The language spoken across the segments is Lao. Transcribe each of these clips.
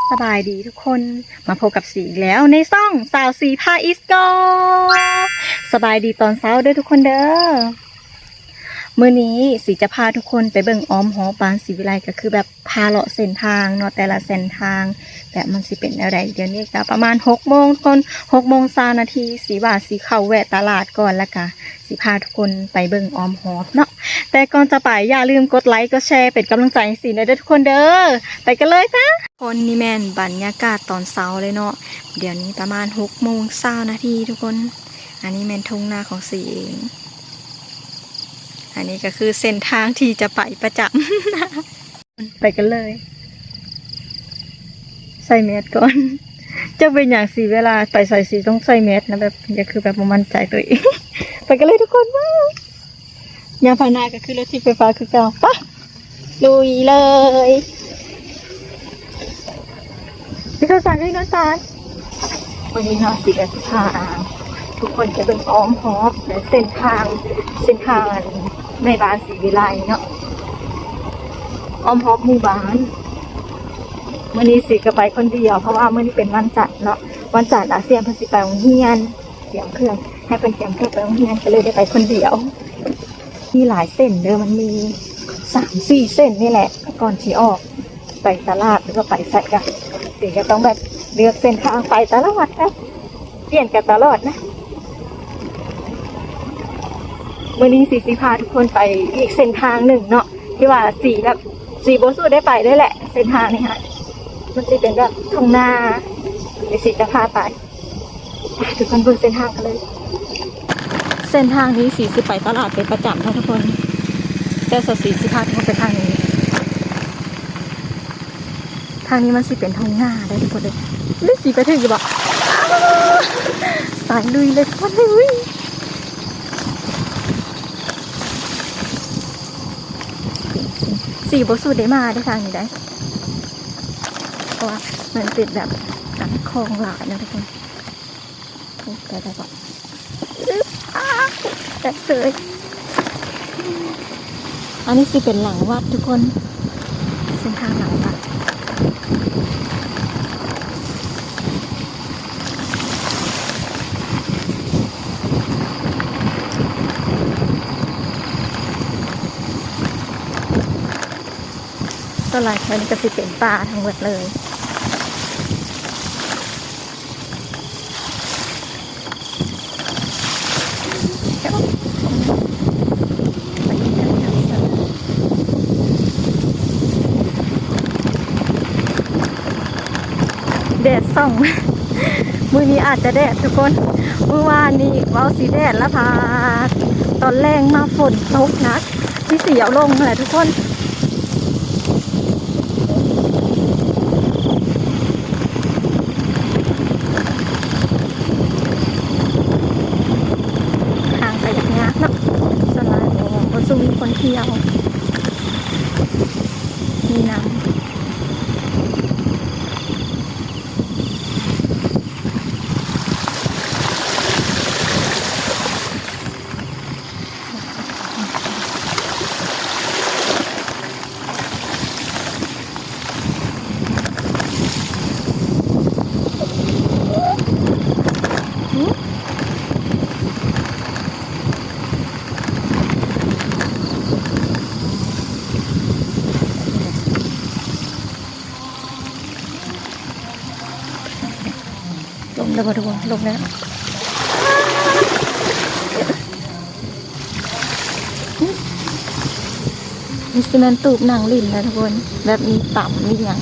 ສະບາຍດີທຸກຄົນ ມາພົບກັບສີອີກແລ້ວໃນຊ່ອງສາວສີພາອິສໂກ. ສະບາຍດີຕອນເຊົ້າເດີທຸກຄົນເດີ. ມື້ນີ້ສີຈະພາທຸກຄົນໄປເບິ່ງອ້ອມຮອບບ້ານສີວິໄລ ກໍຄືແບບພາເລາະເສັ້ນທາງເນາະ ແຕ່ລະເສັ້ນທາງແບບມັນຊິເປັນແນວໃດ. ດຽວນີ້ກໍປະມານຫົກໂມງທຸກຄົນ ຫົກໂມງຊາວນາທີ ສີວ່າສີເຂົ້າແວະຕະຫຼາດກ່ອນ ແລ້ວກະ ຊິພາທຸກຄົນໄປເບິ່ງອ້ອມຮອບເນາະ. ແຕ່ກ່ອນຈະໄປ ຢ່າລືມກົດໄລ ກົດແຊ ເປັນກຳລັງໃຈໃຫ້ສີແດ່ເດີທຸກຄົນເດີ. ໄປກັນເລີຍຈ້າ. ຄົນນີ້ແມ່ນບັນຍາກາດຕອນເຊົ້າເລີຍເນາະ. ດຽວນີ້ປະມານຫົກໂມງຊາວນາທີທຸກຄົນ. ອັນນີ້ແມ່ນທົ່ງນາຂອງສີເອງ. ອັນນີ້ກໍຄືເສັ້ນທາງທີ່ຈະໄປປະຈຳ. ໄປກັນເລີຍ. ໃສ່ແມສກ່ອນ. ຈັກເປັນຫຍັງສີເວລາໄປໃສສີຕ້ອງໃສ່ແມສນະ ແບບນີ້ຄືແບບບໍ່ໝັ້ນໃຈຕົວເອງ. ໄປກັນເລີຍທຸກຄົນ. ຍາມພານາກໍຄືລົດຖີບໄຟຟ້າຄືເກົ່າ. ປະ ລຸຍເລີຍ. ໄປເຂົ້າສານ ໄປນອນສານ. ວັນນີ້ເນາະ ສີກໍຊິພາທຸກຄົນໄປເບິ່ງອ້ອມຮອບ ແລະ ເສັ້ນທາງ ເສັ້ນທາງໃນບ້ານສີວິໄລເນາະ ອ້ອມຮອບໝູ່ບ້ານ. ມື້ນີ້ສີກໍໄປຄົນດຽວ ເພາະວ່າມື້ນີ້ເປັນວັນຈັນເນາະ ວັນຈັນອາຊຽນເພິ່ນຊິໄປໂຮງຮຽນ ຕຽມເຄື່ອງ ໃຫ້ເພິ່ນຕຽມເຄື່ອງໄປໂຮງຮຽນ ກໍເລີຍໄດ້ໄປຄົນດຽວ. ມີຫຼາຍເສັ້ນເດີ ມັນມີສາມສີ່ເສັ້ນນີ້ແຫຼະ ກ່ອນຊິອອກໄປຕະຫຼາດ ຫຼືວ່າໄປໃສກະ ສີກໍຕ້ອງແບບເລືອກເສັ້ນທາງໄປຕະຫຼອດນະ ປ່ຽນກັນຕະຫຼອດນະ. ມື້ນີ້ສີຊິພາທຸກຄົນໄປອີກເສັ້ນທາງໜຶ່ງເນາະ ທີ່ວ່າສີແບບສີບໍ່ສູ້ໄດ້ໄປເລີຍແຫຼະ. ເສັ້ນທາງນີ້ຫັ້ນ ມັນຊິເປັນແບບທົ່ງນາ ດຽວສີຈະພາໄປ. ທຸກຄົນເບິ່ງເສັ້ນທາງກັນເລີຍ. ເສັ້ນທາງນີ້ສີຊິໄປຕະຫຼາດເປັນປະຈຳເນາະທຸກຄົນ ແຕ່ສາວສີຊິພາທຸກຄົນໄປທາງນີ້. ທາງນີ້ມັນຊິເປັນທົ່ງນາເດ້ທຸກຄົນເດີ. ຫຼືສີໄປຖືກຢູ່ບໍ່? ສາຍລຸຍເລີຍທຸກຄົນເອີຍ. ສີບໍ່ສູ້ໄດ້ມາເດ້ທາງນີ້ໄດ໋ ເພາະວ່າມັນເປັນແບບກັນຄອງຫຼາຍນະທຸກຄົນ. ໂອ້ ໄດ້ ໄດ້ບໍ່? ອາ ແຕກເສີຍ. ອັນນີ້ຊິເປັນຫຼັງວັດທຸກຄົນ ເສັ້ນທາງຫຼັງວັດ. ສ່ວນຫຼາຍແຖວນີ້ກໍຊິເປັນປ່າທັງໝົດເລີຍ. ແດດສ່ອງ ມື້ນີ້ອາດຈະແດດທຸກຄົນ. ມື້ວານນີ້ເວົ້າຊິແດດລະພາ ຕອນແລງມາຝົນຕົກໜັກ ຊິ ຊິເອົາລົງຫັ້ນແຫຼະທຸກຄົນ. ທາງໄປຍາກໆເນາະ ສ່ວນຫຼາຍບໍ່ ບໍ່ຊຸ່ມຄົນທ່ຽວ ມີນ້ຳ. ລົງແລ້ວບໍ່ທຸກຄົນ? ລົງແລ້ວ. ນີ້ຊິແມ່ນຕູບນັ່ງຫຼິ້ນນະທຸກຄົນ ແບບມີຕຳມີຫຍັງ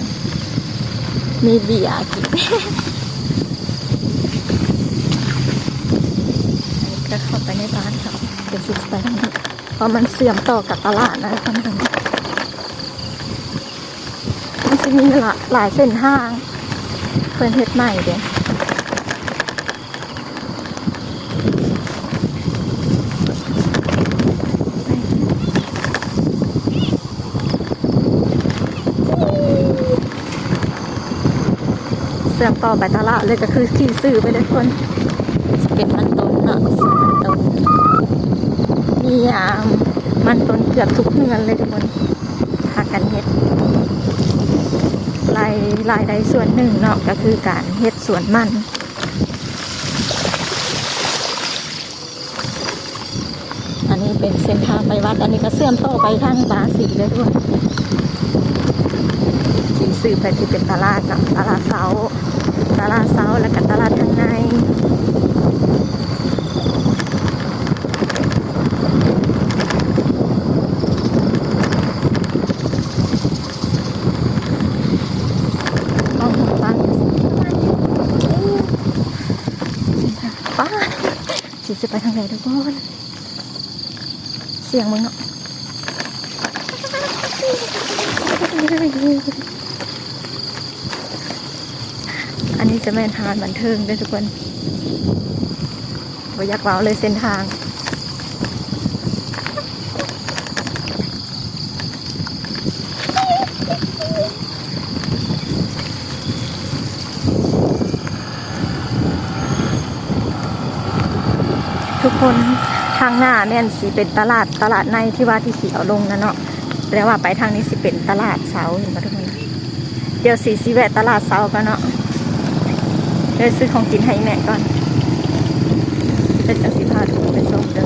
ມີເບຍກິນ. ກໍເຂົ້າໄປໃນບ້ານເຂົາ ເປັນຊິໄປທາງນີ້ ເພາະມັນເຊື່ອມຕໍ່ກັບຕະຫຼາດນະທຸກຄົນ. ມັນຊິມີຫຼາຍ ຫຼາຍເສັ້ນທາງ ເພິ່ນເຮັດໃໝ່ເດ້. ເຊື່ອມຕໍ່ໄປຕະຫຼາດເລີຍ ກໍຄືຂີ່ຊື່ໄປເລີຍທຸກຄົນ. ເປັນມັນຕົ້ນເນາະ ສວນມັນຕົ້ນ ມີ ອ່າ ມັນຕົ້ນເກືອບທຸກເຮືອນເລີຍທຸກຄົນ. ພາກັນເຮັດ ລາຍ ລາຍໄດ້ສ່ວນໜຶ່ງເນາະ ກໍຄືການເຮັດສວນມັນ. ອັນນີ້ເປັນເສັ້ນທາງໄປວັດ ອັນນີ້ກໍເຊື່ອມຕໍ່ໄປທາງບາສີເດີທຸກຄົນ. ທີ່ຊື່ໄປຊິເປັນຕະຫຼາດເນາະ ຕະຫຼາດເຊົ້າ ຕະຫຼາດເຊົ້າ ແລ້ວກໍຕະຫຼາດທາງໃນ. ປ້າ ຊິໄປທາງໃດທຸກຄົນ? ສ່ຽງເບິ່ງເນາະ. ອັນນີ້ຈະແມ່ນຮ້ານບັນເທີງເດີທຸກຄົນ. ບໍ່ຢາກເວົ້າເລີຍເສັ້ນທາງ. ທຸກຄົນ ທາງໜ້າແມ່ນຊິເປັນຕະຫຼາດ ຕະຫຼາດໃນທີ່ວ່າທີ່ຊິເອົາລົງນະເນາະ ແຕ່ວ່າໄປທາງນີ້ຊິເປັນຕະຫຼາດເຊົ້າ ເຫັນບໍ່ທຸກຄົນ? ດຽວສີຊິແວະຕະຫຼາດເຊົ້າກ່ອນເນາະ ເດີຊື້ຂອງກິນໃຫ້ອີ່ແມ່ກ່ອນ ແລ້ວຈັ່ງຊິພາທຸກຄົນໄປຊົມເດີ.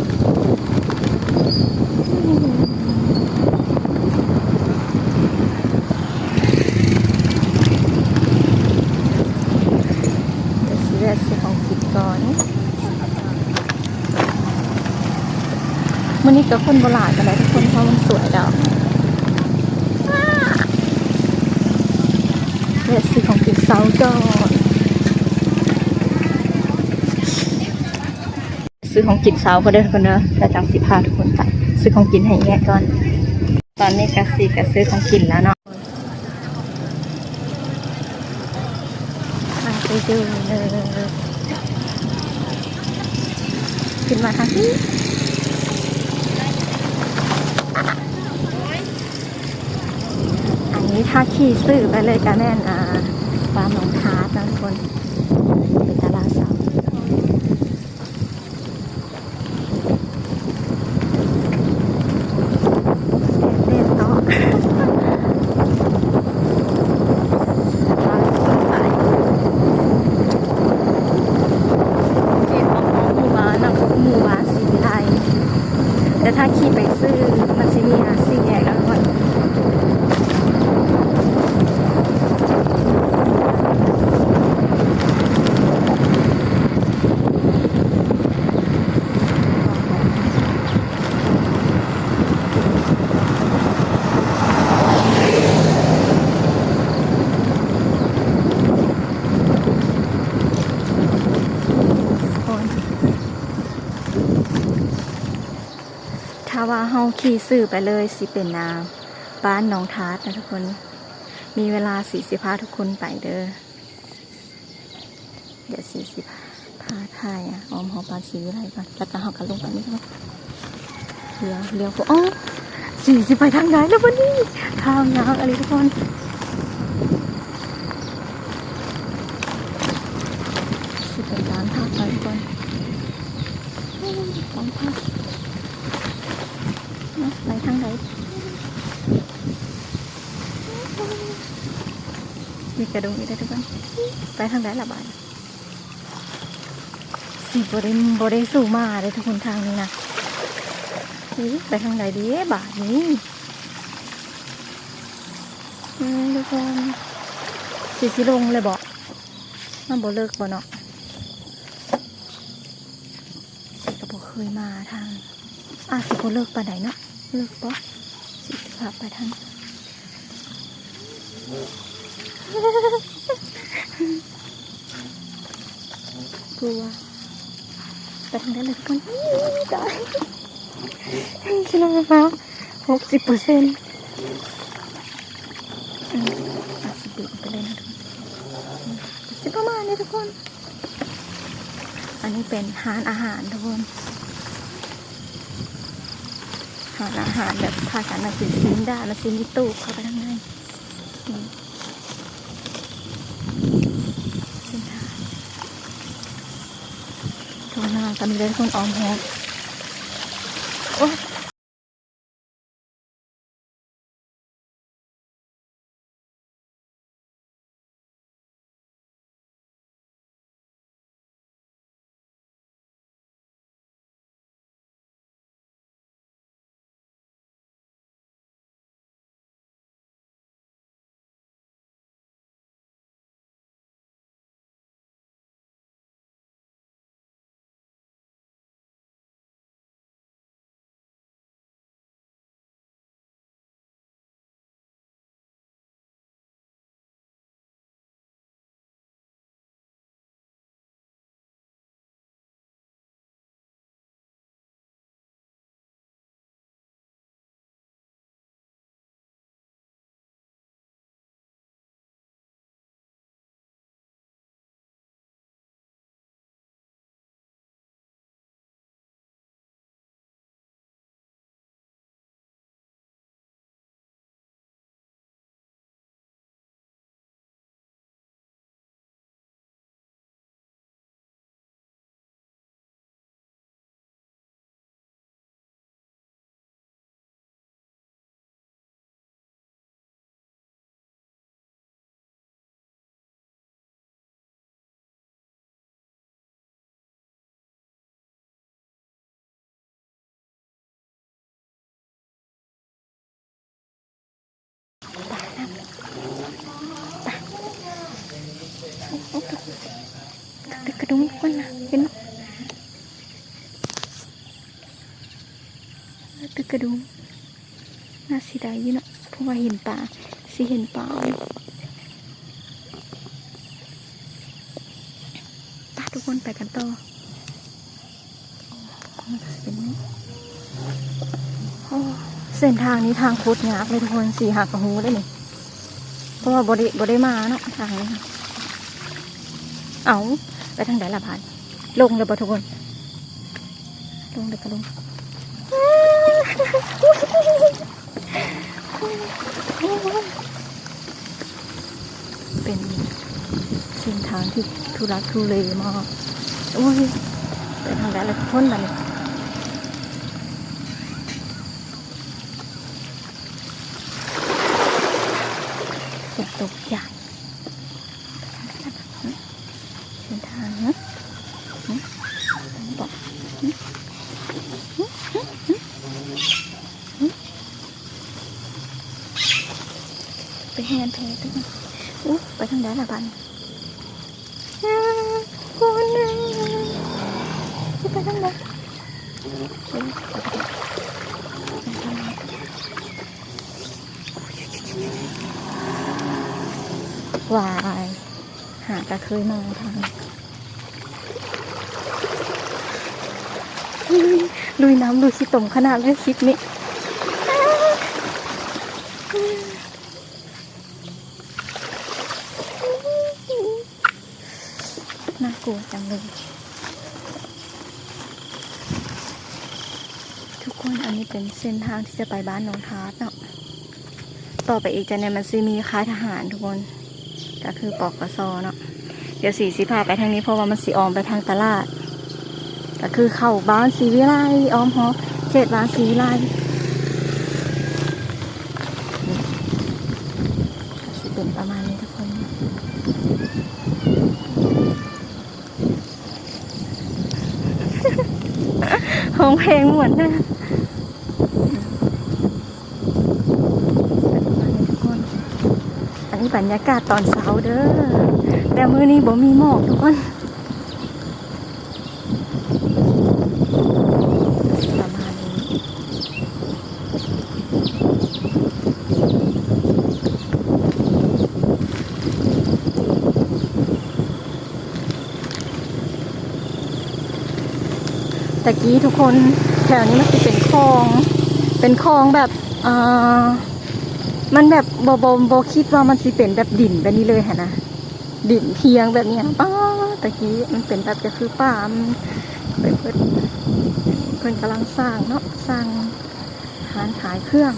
ດຽວຊິແວະຊື້ຂອງກິນກ່ອນ. ມື້ນີ້ກໍຄົນບໍ່ຫຼາຍປານໃດທຸກຄົນ ເພາະມັນສວຍແລ້ວ. ແວະຊື້ຂອງກິນເຊົ້າກ່ອນ ຊື້ຂອງກິນເຊົ້າກ່ອນເດີທຸກຄົນເດີ ແລ້ວຈັ່ງຊິພາທຸກຄົນໄປຊື້ຂອງກິນໃຫ້ແອະກ່ອນ. ຕອນນີ້ກໍຊິ ກໍຊື້ຂອງກິນແລ້ວເນາະ. ໄປເດີ ຂຶ້ນມາທາງນີ້ ອັນນີ້ຖ້າຂີ່ຊື່ໄປເລີຍກະແມ່ນ ອ່າ ບ້ານໜອງທາດນະທຸກຄົນ ເປັນຕະຫຼາດເຊົ້າ. ແດດເນາະ ເຂດຂອງໝູ່ບ້ານນະ ໝູ່ບ້ານສີວິໄລ ແຕ່ຖ້າຂີ່ໄປຊື່ ມັນຊິມີ ອ່າ ສີ່ແຍກ ແລ້ວກໍ ຖ້າວ່າເຮົາຂີ່ຊື່ໄປເລີຍ ຊິເປັນ ອ່າ ບ້ານໜອງທາດນະທຸກຄົນ. ມີເວລາສີຊິພາທຸກຄົນໄປເດີ. ດຽວສີຊິພາຖ່າຍ ອ່າ ອ້ອມຮອບບ້ານສີວິໄລກ່ອນ ແລ້ວກໍເຮົາກໍລົງໄປນີ້ກ່ອນ. ລຽວ ລຽວ ໂອ້ ສີຊິໄປທາງໃດແລ້ວບັດນີ້? ທາງຍາວອີ່ຫຼີທຸກຄົນ. ຊິໄປຕາມທາງໄປກ່ອນ ຕາມທາງ ນະ ໄປທາງໃດ? ມີກະດົງອີກເດີທຸກຄົນ. ໄປທາງໃດລະບາດ? ຊິບໍ່ໄດ້ ບໍ່ໄດ້ສູ້ມາເດ້ທຸກຄົນ ທາງນີ້ນະ. ເອີ ໄປທາງໃດດີບາດນີ້? ອືມ ທຸກຄົນ ຊິ ຊິລົງເລີຍບໍ? ມັນບໍ່ເລິກບໍເນາະ? ຊິກໍບໍ່ເຄີຍມາທາງ ອາດຊິບໍ່ເລິກປານໃດເນາະ. ເລິກບໍ່? ຊິ ຊິພາໄປທາງ ກົວ ໄປທາງໃດລະທຸກຄົນ? ຕາຍ ຊິລົງມາ ຫົກສິບເປີເຊັນ. ອືມ ອາດຊິເປັນໄປໄດ້ເນາະທຸກຄົນ. ອືມ ຊິປະມານນີ້ທຸກຄົນ. ອັນນີ້ເປັນຮ້ານອາຫານທຸກຄົນ ຮ້ານອາຫານແບບພາກັນມາກິນຊີ້ນດາດ ແລ້ວຊິມີຕູບເຂົ້າໄປທາງໃນ. ນີ້ ຊີ້ນດາດ ທົ່ງນາກໍມີເລີຍທຸກຄົນ ອ້ອມຮອບ. ໂອ້ຍ. ຕຶກກະດຸງມັນນະ ເຫັນບໍ່? ຕຶກກະດຸງ ໜ້າຊິໄດ້ຢູ່ເນາະ ເພາະວ່າເຫັນປາ ຊິເຫັນປາຢູ່. ໄປທຸກຄົນ ໄປກັນຕໍ່. ໂອ້ ເສັ້ນທາງນີ້ທາງໂຄດຍາກເລີຍທຸກຄົນ ສີຫາກະຮູ້ເດ້ນີ້ ເພາະວ່າບໍ່ໄດ້ ບໍ່ໄດ້ມາເນາະທາງນີ້. ເອົ້າ ໄປທາງໃດລະບາດ? ລົງແລ້ວບໍ່ທຸກຄົນ? ລົງແລ້ວກະລົງ. ເປັນເສັ້ນທາງທີ່ທຸລັກທຸເລມາກ. ໂອ້ຍ ໄປທາງໃດລະທຸກຄົນບາດນີ້? ຝົນຕົກຢາກ ເສັ້ນທາງ ຫຶ ຫຶ ບອກ ຫຶ ຫຶ ຫຶ ຫຶ ຫຶ ໄປເຮືອນແທ້ຕິ. ອຸ້ຍ ໄປທາງໃດລະບາດນີ້? ອາ ຄົນ ຊິໄປທາງໃດ? ເອີ ໄປທາງໃດ? ວ້າຍ ຫາກະເຄີຍມາທາງ ລຸຍນ້ຳລຸຍຂີ້ຕົມຂະໜາດເລີຍຄລິບນີ້. ໜ້າກົວຈັງເລີຍທຸກຄົນ. ອັນນີ້ເປັນເສັ້ນທາງທີ່ຈະໄປບ້ານໜອງທາດເນາະ. ຕໍ່ໄປອີກຈາກນີ້ມັນຊິມີຄ້າຍທະຫານທຸກຄົນ ກະຄື ປກສ ເນາະ. ດຽວສີຊິພາໄປທາງນີ້ ເພາະວ່າມັນຊິອ້ອມໄປທາງຕະຫຼາດ ກະຄືເຂົ້າບ້ານສີວິໄລ ອ້ອມຮອບເຂດບ້ານສີວິໄລ. ກະຊິເປັນປະມານນີ້ທຸກຄົນ. ຮ້ອງເພງມ່ວນນະ ອັນນີ້ບັນຍາກາດຕອນເຊົ້າເດີ ແຕ່ມື້ນີ້ບໍ່ມີໝອກທຸກຄົນ. ປະມານນີ້ ຕະກີ້ທຸກຄົນ ແຖວນີ້ມັນຊິເປັນຄອງ ເປັນຄອງແບບ ເອີ ມັນແບບ ບໍ່ ບໍ່ ບໍ່ຄິດວ່າມັນຊິເປັນແບບດິນແບບນີ້ເລີຍຫັ້ນນະ ດິນພຽງແບບນີ້. ປ້າ ຕະກີ້ມັນເປັນແບບ ກະຄືປ່າໄປເບິດ. ເພິ່ນກຳລັງສ້າງເນາະ ສ້າງຮ້ານຂາຍເຄື່ອງ.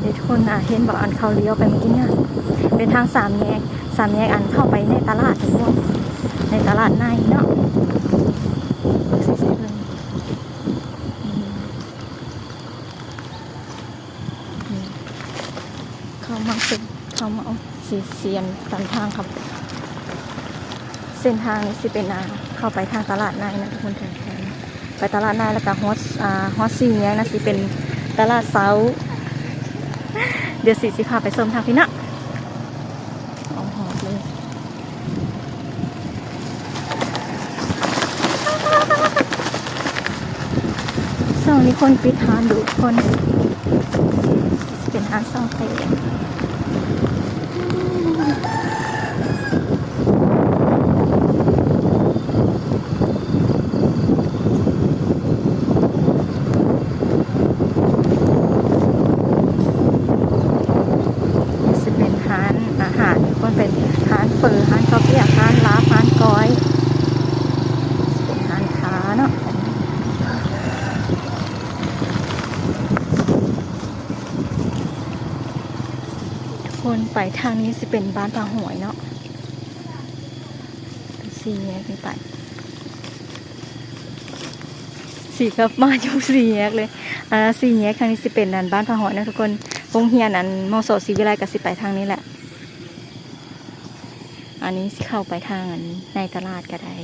ເດ ທຸກຄົນ ອາ ເຫັນບໍ່ ອັນເຂົາລ້ຽວໄປມື້ກີ້ນີ້ ເປັນທາງສາມແຍກ ສາມແຍກອັນເຂົ້າໄປໃນຕະຫຼາດທຸກຄົນ ໃນຕະຫຼາດໃນເນາະ. ເຂົ້າມາເຊິ່ງ ເຂົ້າມາ ໂອ້ ຊິ ຊິອັນຕັນທາງເຂົ້າໄປ. ເສັ້ນທາງນີ້ຊິເປັນ ອາ ເຂົ້າໄປທາງຕະຫຼາດໃນນະທຸກຄົນ ໄປຕະຫຼາດໃນ ແລ້ວກະຮອດ ອາ ຮອດສີ່ແຍກນະ ຊິເປັນຕະຫຼາດເຊົ້າ. ດຽວສີຊິພາໄປຊົມທາງພີ້ເນາະ. ເອົາຮອດເລີຍ. ຊ່ວງນີ້ຄົນປິດຮ້ານດຸຄົນ ເປັນຮ້ານຊ່າງແປງ. ນີ້ຊິເປັນຮ້ານອາຫານ ມັນເປັນຮ້ານເຝີ ຮ້ານເຂົ້າປຽກ ຮ້ານລາບ ຮ້ານກ້ອຍ ຊິເປັນຮ້ານຄ້າເນາະ. ທຸກຄົນ ໄປທາງນີ້ຊິເປັນບ້ານຜາຫອຍເນາະ. ສີ່ແຍກນີ້ໄປ ສີກັບມາຢູ່ສີ່ແຍກເລີຍ. ອາ ສີ່ແຍກທາງນີ້ຊິເປັນອັນບ້ານຜາຫອຍເນາະທຸກຄົນ. ໂຮງຮຽນອັນ ມສ ສີວິໄລກະຊິໄປທາງນີ້ແຫຼະ. ອັນນີ້ຊິເຂົ້າໄປທາງອັນໃນຕະຫຼາດກະໄດ້.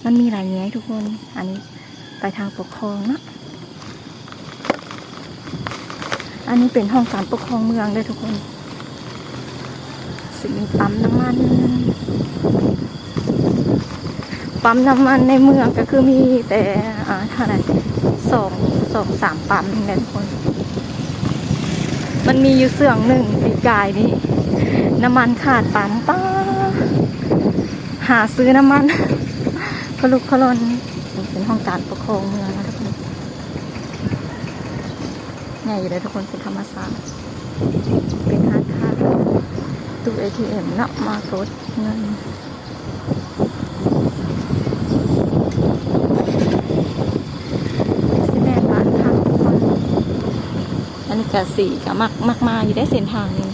ມັນມີຫຼາຍແຍກທຸກຄົນ. ອັນນີ້ໄປທາງປົກຄອງເນາະ. ອັນນີ້ເປັນຫ້ອງການປົກຄອງເມືອງເດີທຸກຄົນ. ຊິມີປ້ຳນ້ຳມັນ ປ້ຳນ້ຳມັນໃນເມືອງກໍຄືມີແຕ່ ອ່າ ເທົ່າໃດ ສອງ ສອງສາມປ້ຳນີ້ແຫຼະທຸກຄົນ. ມັນມີຢູ່ເຊື່ອງໜຶ່ງປີກາຍນີ້ ນ້ຳມັນຂາດປ້ຳ ປ້າ ຫາຊື້ນ້ຳມັນ ຂະລຸກຂະລ່ອນ. ເປັນຫ້ອງການປົກຄອງເມືອງນະທຸກຄົນ. ໃຫຍ່ຢູ່ເດີທຸກຄົນ ເປັນທຳມະຊາດ ເປັນຮ້ານຄ້າ ຕູ້ເອທີເອັມເນາະ ມາກົດເງິນ. ຊິແມ່ນບ້ານພັກທຸກຄົນ. ອັນນີ້ກະສີກະມັກ ມັກມາຢູ່ເດ້ເສັ້ນທາງນີ້.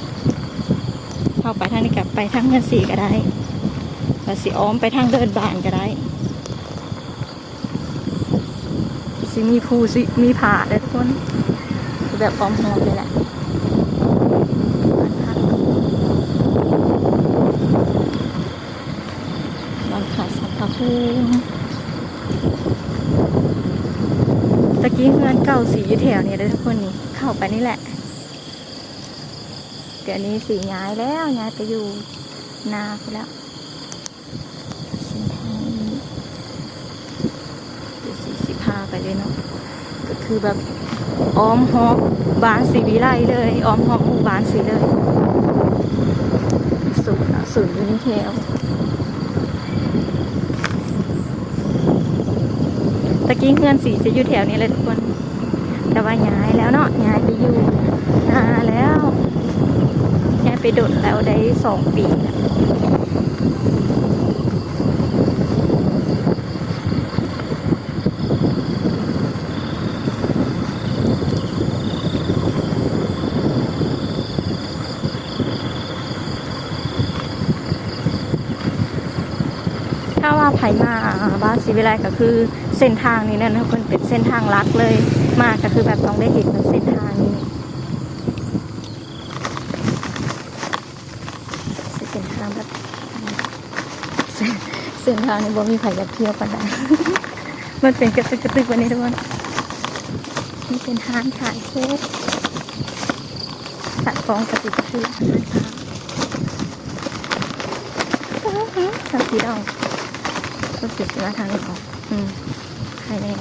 ເຂົ້າໄປທາງນີ້ກະໄປທາງເຮືອນສີກະໄດ້ ວ່າຊິອ້ອມໄປທາງເດີ່ນບານກະໄດ້. ຊິມີພູ ຊິມີຜາເດີທຸກຄົນ ຄືແບບອ້ອມຮອບນີ້ແຫຼະ. ບ້ານຂາຍສັນພະພູມ ຕະກີ້ເຮືອນເກົ່າສີຢູ່ແຖວນີ້ເດີທຸກຄົນ ນີ້ເຂົ້າໄປນີ້ແຫຼະ. ດຽວນີ້ສີຍ້າຍແລ້ວ ຍ້າຍໄປຢູ່ນາພຸ້ນແລ້ວ. ເສັ້ນທາງນີ້ ດຽວສີຊິພາໄປເລີຍເນາະ ກໍຄືແບບອ້ອມຮອບບ້ານສີວິໄລເລີຍ ອ້ອມຮອບໝູ່ບ້ານສີເລີຍ. ສູນເນາະ ສູນຢູ່ນີ້ແຖວ ຕະກີ້ເຮືອນສີຈະຢູ່ແຖວນີ້ແຫຼະທຸກຄົນ. ແຕ່ວ່າຍ້າຍແລ້ວເນາະ ຍ້າຍໄປຢູ່ນາແລ້ວ ຍ້າຍໄປດົນແລ້ວ ໄດ້ສອງປີແລ້ວ. ຖ້າວ່າໃຜມາບ້ານສີວິໄລ ກໍຄືເສັ້ນທາງນີ້ແຫຼະເນາະ ເພິ່ນເປັນເສັ້ນທາງຫຼັກເລີຍ ມາກໍຄືແບບຕ້ອງໄດ້ເຫັນເສັ້ນທາງນີ້. ຊິເປັນທາງແບບ ເສັ້ນ ເສັ້ນທາງນີ້ບໍ່ມີໃຜຢາກທ່ຽວປານໃດ ມັນເປັນກະຕຶກກະຕຶກແບບນີ້ທຸກຄົນ. ນີ້ເປັນຮ້ານຂາຍເຄ້ກ ຂາຍຂອງກະຕິກະຕິ ຮ້ານຄ້າ ຊາວສີດອງ ເພິ່ນຊິມາທາງນີ້ເນາະ. ອືມ ໃຄແນ່.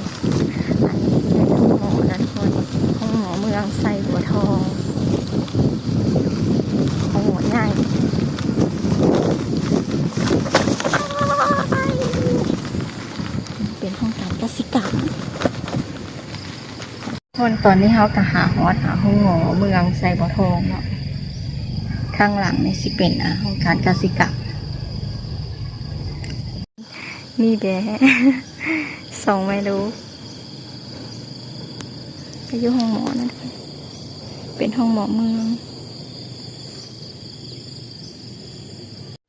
ອັນນີ້ຊິແມ່ນໂຮງໝໍນະທຸກຄົນ ໂຮງໝໍເມືອງໄຊບົວທອງ ໂຮງໝໍໃຫຍ່. ເປັນຫ້ອງການກະສິກຳ. ທຸກຄົນ ຕອນນີ້ເຮົາກໍຫາຮອດ ອາ ໂຮງໝໍເມືອງໄຊບົວທອງເນາະ. ຂ້າງຫຼັງນີ້ຊິເປັນ ອາ ຫ້ອງການກະສິກຳ. ນີ້ແດ່ ສອງແມ່ລູກ ກໍຢູ່ໂຮງໝໍນັ້ນ ເປັນໂຮງໝໍເມືອງ.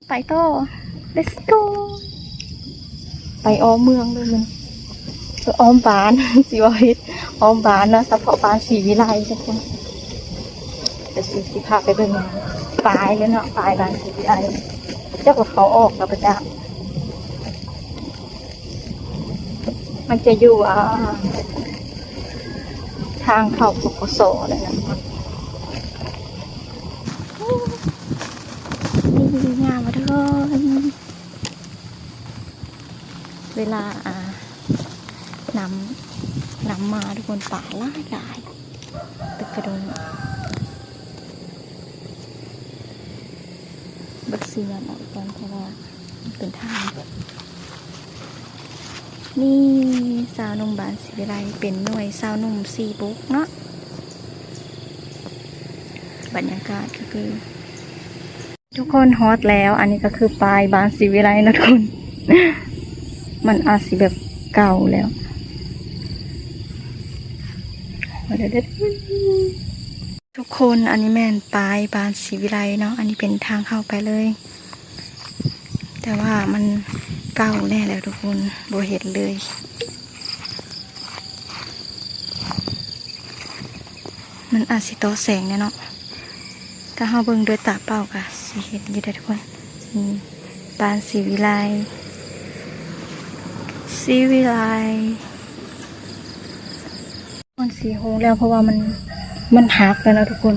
ໄປຕໍ່ let's go ໄປອ້ອມເມືອງເລີຍ ອ້ອມບ້ານ ຊິເວົ້າຜິດ ອ້ອມບ້ານເນາະ ສະເພາະບ້ານສີວິໄລທຸກຄົນ. ດຽວຊິ ຊິພາໄປເບິ່ງປາຍເລີຍເນາະ ປາຍບ້ານສີວິໄລ ຈັກວ່າເຂົາອອກແລ້ວບໍ່ຈັກ. ມັນຈະຢູ່ ອ່າ ທາງເຂົ້າ ປກສ ແຫຼະນະ. ນີ້ງາມບໍ່ທຸກຄົນ ເວລາ ອ່າ ນ້ຳ ນ້ຳມາທຸກຄົນ ປາຫຼາຍໆ ຕຶກກະດົງ. ເບິ່ງສີຍາມອອກກ່ອນ ເພາະວ່າມັນເປັນທາງ. ນີ້ຊາວໜຸ່ມບ້ານສີວິໄລ ເປັນໜ່ວຍຊາວໜຸ່ມສີບຸກເນາະ. ບັນຍາກາດກໍຄື ທຸກຄົນ ຮອດແລ້ວ ອັນນີ້ກໍຄືປ້າຍບ້ານສີວິໄລເນາະທຸກຄົນ ມັນອາດຊິແບບເກົ່າແລ້ວ. ທຸກຄົນ ອັນນີ້ແມ່ນປ້າຍບ້ານສີວິໄລເນາະ ອັນນີ້ເປັນທາງເຂົ້າໄປເລີຍ ແຕ່ວ່າມັນເກົ່າແນ່ແລ້ວທຸກຄົນ ບໍ່ເຫັນເລີຍ. ມັນອາດຊິຕໍ່ແສງແດ່ເນາະ ຖ້າເຮົາເບິ່ງດ້ວຍຕາເປົ່າກະຊິເຫັນຢູ່ເດ້ທຸກຄົນ. ນີ້ ບ້ານສີວິໄລ ສີວິໄລ. ມັນສີ່ໂມງແລ້ວ ເພາະວ່າມັນ ມັນຫັກແລ້ວນະທຸກຄົນ.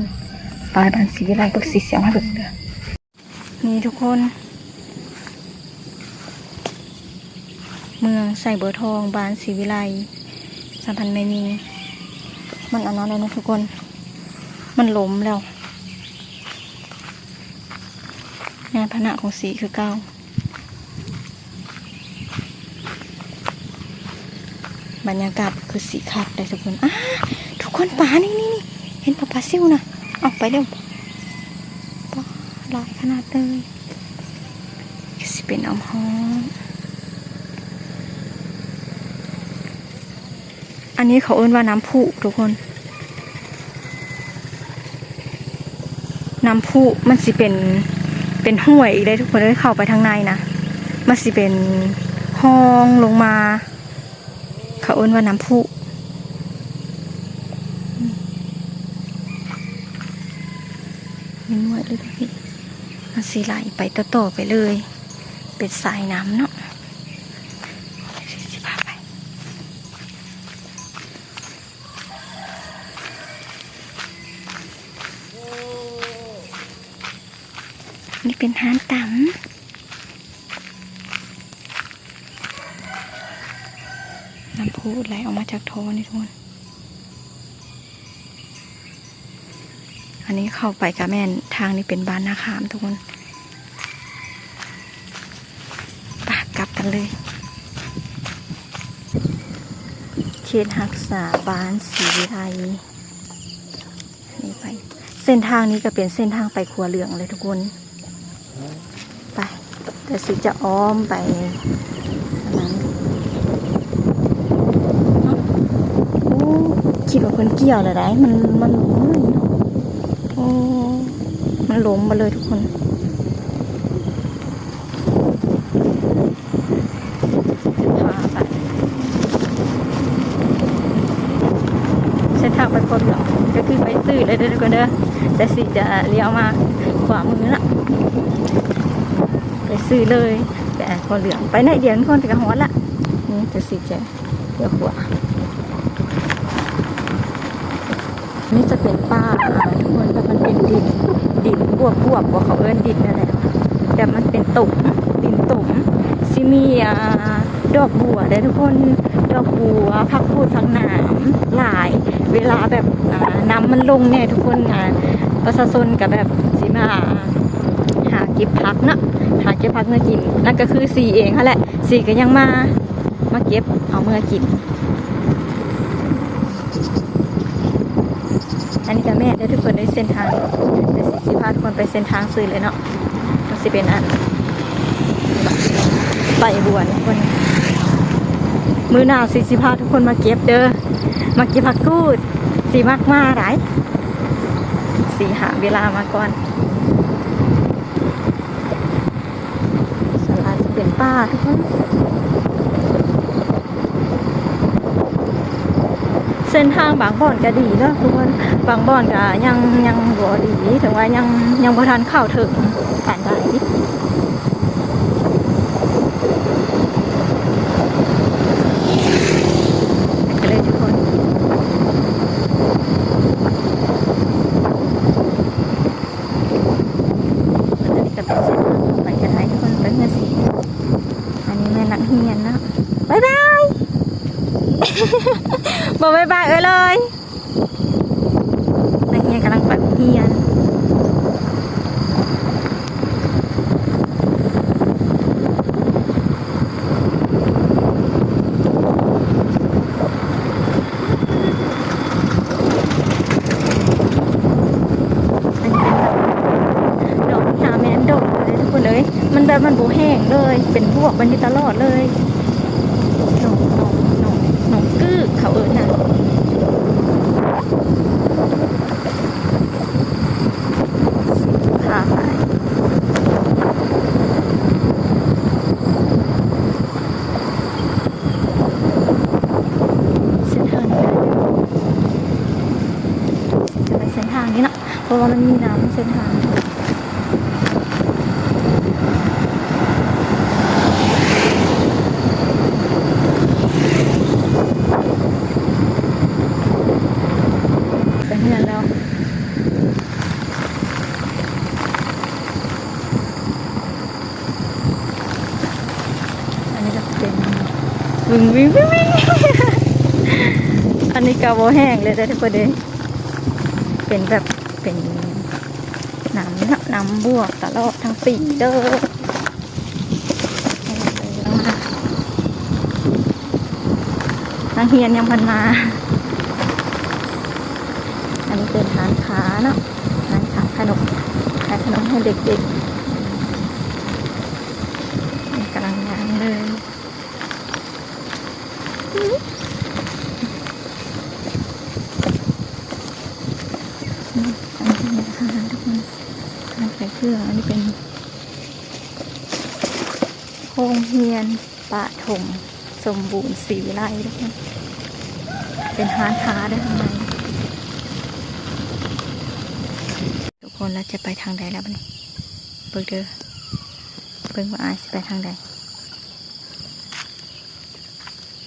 ປາຍບ້ານສີວິໄລ ເບິ່ງຊິສຽວມາເບິ່ງເດີ. ນີ້ທຸກຄົນ ເມືອງໄຊບົວທອງ ບ້ານສີວິໄລ ສຳພັນແມ່ຍິງ. ມັນອັນນັ້ນແລ້ວນະທຸກຄົນ ມັນລົ້ມແລ້ວ. ຍານພາຫະນະຂອງສີຄືເກົ່າ. ບັນຍາກາດຄືສີຄັກໄດ໋ທຸກຄົນ. ອ້າ ທຸກຄົນ ປາ ນີ້ ນີ້ ນີ້ ເຫັນບໍ່ ປາຊິວນະ. ເອົາໄປແລ້ວ. ປາຫຼາຍຂະໜາດເລີຍ. ຄືຊິເປັນອ້ອມຫ້ອມ. ອັນນີ້ເຂົາເອີ້ນວ່ານ້ຳພຸທຸກຄົນ. ນ້ຳພຸມັນຊິເປັນ ເປັນຫ້ວຍອີກເດ້ທຸກຄົນເອີຍ. ເຂົ້າໄປທາງໃນນະ ມັນຊິເປັນຮ່ອງລົງມາ. ເຂົາເອີ້ນວ່ານ້ຳພຸ. ເຫັນຫ້ວຍເລີຍ ມັນຊິໄຫຼໄປຕໍ່ໆໄປເລີຍ ເປັນສາຍນ້ຳເນາະ. ຊິພາໄປ. ນີ້ເປັນຮ້ານຕຳ. ນ້ຳພຸໄຫຼອອກມາຈາກທໍ່ນີ້ທຸກຄົນ. ອັນນີ້ເຂົ້າໄປກະແມ່ນ ທາງນີ້ເປັນບ້ານນາຄາມທຸກຄົນ. ປະ ກັບກັນເລີຍ. ເຂດຮັກສາບ້ານສີວິໄລ. ນີ້ໄປ ເສັ້ນທາງນີ້ກະເປັນເສັ້ນທາງໄປຂົວເຫຼືອງເລີຍທຸກຄົນ. ໄປ ດຽວຊິຈະອ້ອມໄປອັນນັ້ນ. ໂອ້ ຄິດວ່າເພິ່ນກ່ຽວແລ້ວໃດ໋. ມັນ ມັນ ໂອ້ ມັນລົ້ມໝົດເລີຍທຸກຄົນ. ເສັ້ນທາງໄປຂົວເຫຼືອງກະຄືໄປຊື່ເລີຍເດີທຸກຄົນເດີ. ແຕ່ສີຈະລ້ຽວມາຂວາມືນະ ໄປຊື່ເລີຍ. ໄປຂົວເຫຼືອງ ໄປໜ້ອຍດຽວທຸກຄົນກະຮອດລະ. ນີ້ ແຕ່ສີຈະ ລ້ຽວຂວາ. ນີ້ຈະເປັນປ່າ ອ່າ ທຸກຄົນ ແບບມັນເປັນດິນ ດິນບວບໆ ບໍ່ ເຂົາເອີ້ນດິນນັ້ນແຫຼະ ແບບມັນເປັນຕົມ ດິນຕົມ. ຊິມີ ອ່າ ດອກບົວເດ້ທຸກຄົນ ດອກບົວ ຜັກກູດ ຜັກໜາມ ຫຼາຍ. ເວລາແບບ ອ່າ ນ້ຳມັນລົງແດ່ທຸກຄົນ ອ່າ ປະຊາຊົນກະແບບຊິມາຫາເກັບຜັກເນາະ ຫາເກັບຜັກເມືອກິນ. ນັ້ນກະຄືສີເອງຫັ້ນແຫຼະ ສີກະຍັງມາ ມາເກັບເອົາເມືອກິນ. ອັນນີ້ກະແມ່ນເດີທຸກຄົນເອີຍ ເສັ້ນທາງ. ດຽວສີຊິພາທຸກຄົນໄປເສັ້ນທາງຊື່ເລີຍເນາະ. ມັນຊິເປັນອັນ ໃບບົວທຸກຄົນ. ມື້ໜ້າສີຊິພາທຸກຄົນມາເກັບເດີ ມາເກັບຜັກກູດ. ສີມັກມາຫຼາຍ ສີຫາເວລາມາກ່ອນ. ສ່ວນຫຼາຍຈະເປັນປ່າທຸກຄົນ. ເສັ້ນທາງບາງບ່ອນກະດີເນາະທຸກຄົນ ບາງບ່ອນກະຍັງ ຍັງບໍ່ດີ ເຖິງວ່າຍັງ ຍັງບໍ່ທັນເຂົ້າເຖິງປານໃດ. ໄປກັນເລີຍທຸກຄົນ. ອັນນີ້ກະເປັນເສັ້ນທາງໄປກະໄທທຸກຄົນ ໄປເຮືອສີ. ອັນນີ້ແມ່ນນັກຮຽນເນາະ. ບາຍບາຍ. ບໍ່ບາຍບາຍເອີຍເລີຍ. ນັກຮຽນກຳລັງໄປໂຮງຮຽນ. ອັນນີ້ເປັນດອກ ດອກນີ້ຫາແມ່ນດອກເດ້ທຸກຄົນເອີຍ ມັນແບບມັນບໍ່ແຫ້ງເລີຍ ເປັນບວບມັນຢູ່ຕະຫຼອດເລີຍ. ໜອງ ໜອງ ໜອງ ໜອງກຶກເຂົາເອີ້ນນະ. ເສັ້ນທາງນີ້ ຈະໄປເສັ້ນທາງນີ້ເນາະ ເພາະວ່າມັນມີນ້ຳເສັ້ນທາງ. ໄປເຮືອນແລ້ວ. ວິວໆໆ ອັນນີ້ກໍບໍ່ແຫ້ງເລີຍເດີທຸກຄົນເດີ ເປັນແບບ ເປັນນ້ຳເນາະ ນ້ຳບວກຕະຫຼອດທັງປີເດີ. ນັກຮຽນຍັງບໍ່ມາ. ອັນນີ້ເປັນຮ້ານຄ້າເນາະ ຮ້ານຂາຍຂະໜົມ ຂາຍຂະໜົມໃຫ້ເດັກໆ ກຳລັງຍ່າງເລີຍ. ອັນນີ້ເປັນຮ້ານອາຫານທຸກຄົນ ຮ້ານຂາຍເຄື່ອງ. ອັນນີ້ເປັນໂຮງຮຽນປະຖົມສົມບູນສີວິໄລທຸກຄົນ ເປັນຮ້ານຄ້າເດີຂ້າງໃນ. ທຸກຄົນ ລາວຈະໄປທາງໃດລະບັດນີ້ ເບິ່ງເດີ ເບິ່ງວ່າອ້າຍຊິໄປທາງໃດ.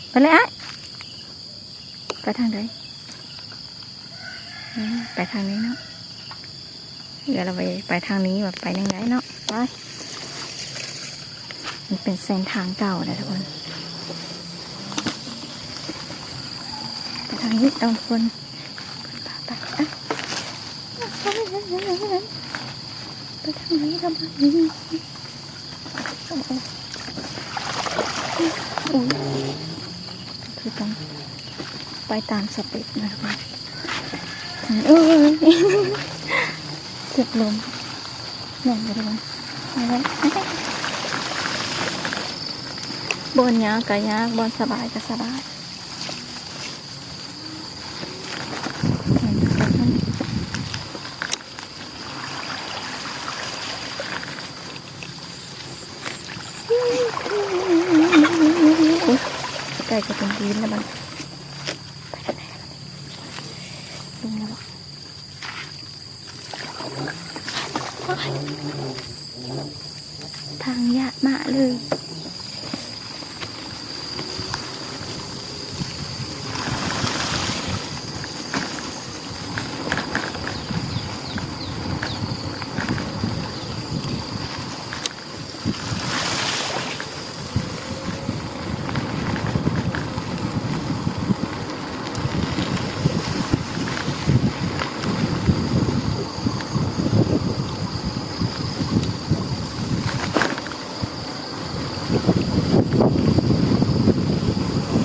ໄປເລີຍອ້າຍ ໄປທາງໃດ? ອືມ ໄປທາງນີ້ເນາະ ເອື້ອຍລາວໄປ ໄປທາງນີ້ວ່າໄປທາງໃດເນາະ. ໄປ ມັນເປັນເສັ້ນທາງເກົ່າເດີທຸກຄົນ ໄປທາງນີ້ຕ້ອງຄົນ ໄປ ໄປ ໄປ ໄປ ໄປທາງນີ້ລະບັດນີ້. ໂອ້ຍ ໂອ້ຍ ຄືຕ້ອງໄປຕາມສະເຕັບນະ. ໂອ້ຍ ເຈັບລົມ ແມ່ນບໍ່ໄດ້ ບໍ່ໄດ້ ບ່ອນຍາກກະຍາກ ບ່ອນສະບາຍກະສະບາຍ. ໃກ້ຈະເປັນຕີນແລ້ວບັດ ໄປທາງໃດລະ ລົງແລ້ວບໍ່? ໂອ້ຍ ທາງຍາກມາກເລີຍ.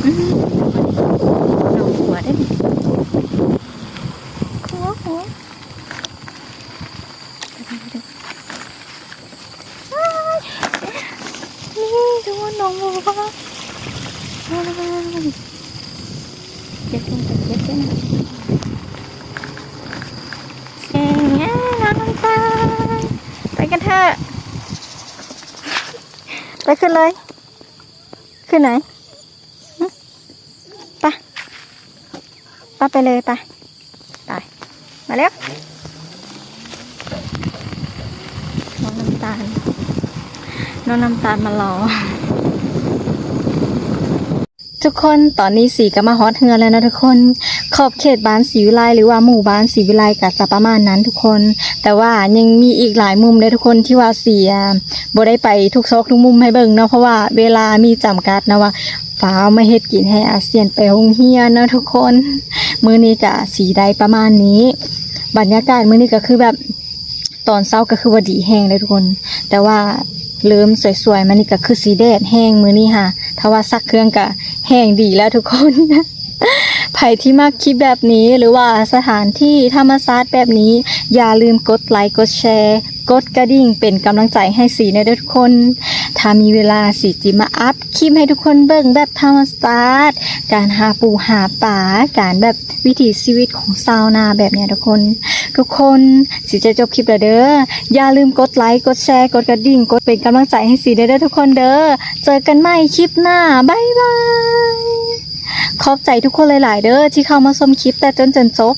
ອືມ ໜອງບົວເດ້ນີ້ ໂອ້ໂຫ. ນີ້ ທຸກຄົນ ໜອງບົວ ເກັບລົງໄປເກັບເດ້ ເກັ່ງແນ່ ນ້ອງນ້ຳຕານ ໄປກັນເຖາະ ໄປ ຂຶ້ນເລີຍ ຂຶ້ນໄຫນ? ຫຶ? ໄປ ໄປ ໄປເລີຍ ໄປ ໄປ ມາເລັວ ນ້ອງນ້ຳຕານ ນ້ອງນ້ຳຕານມາລໍ. ທຸກຄົນ ຕອນນີ້ສີກໍມາຮອດເຮືອນແລ້ວເນາະທຸກຄົນ. ຂອບເຂດບ້ານສີວິໄລ ຫຼືວ່າໝູ່ບ້ານສີວິໄລກໍຈະປະມານນັ້ນທຸກຄົນ ແຕ່ວ່າຍັງມີອີກຫຼາຍມຸມເດ້ທຸກຄົນ ທີ່ວ່າສີ ອ່າ ບໍ່ໄດ້ໄປທຸກຊອກທຸກມຸມໃຫ້ເບິ່ງເນາະ ເພາະວ່າເວລາມີຈຳກັດເນາະ ວ່າຟ້າວມາເຮັດກິນໃຫ້ອາຊຽນໄປໂຮງຮຽນເນາະທຸກຄົນ. ມື້ນີ້ກະສີໄດ້ປະມານນີ້ ບັນຍາກາດມື້ນີ້ກໍຄືແບບ ຕອນເຊົ້າກໍຄືວ່າດີແຮງເດ້ທຸກຄົນ ແຕ່ວ່າເລີ່ມສວຍໆມານີ້ກໍຄືຊິແດດແຮງມື້ນີ້ຫາ ຖ້າວ່າຊັກເຄື່ອງກໍແຮງດີແລ້ວທຸກຄົນ. ໃຜທີ່ມັກຄລິບແບບນີ້ ຫຼືວ່າສະຖານທີ່ທຳມະຊາດແບບນີ້ ຢ່າລືມກົດໄລ ກົດແຊ ກົດກະດິ່ງເປັນກຳລັງໃຈໃຫ້ສີແດ່ເດີທຸກຄົນ. ຖ້າມີເວລາສີຊິມາອັບຄລິບໃຫ້ທຸກຄົນເບິ່ງແບບທຳມະຊາດ ການຫາປູຫາປາ ການແບບ ວິຖີຊີວິດຂອງຊາວນາແບບເນີ້ຍທຸກຄົນ. ທຸກຄົນ ສີຈະຈົບຄລິບແລ້ວເດີ ຢ່າລືມກົດໄລ ກົດແຊ ກົດກະດິ່ງ ກົດເປັນກຳລັງໃຈໃຫ້ສີແດ່ເດີທຸກຄົນເດີ. ເຈີກັນໃໝ່ຄລິບໜ້າ ບາຍບາຍ. ຂອບໃຈທຸກຄົນຫຼາຍໆເດີ ທີ່ເຂົ້າມາຊົມຄລິບແຕ່ຕົ້ນຈົນຈົບ.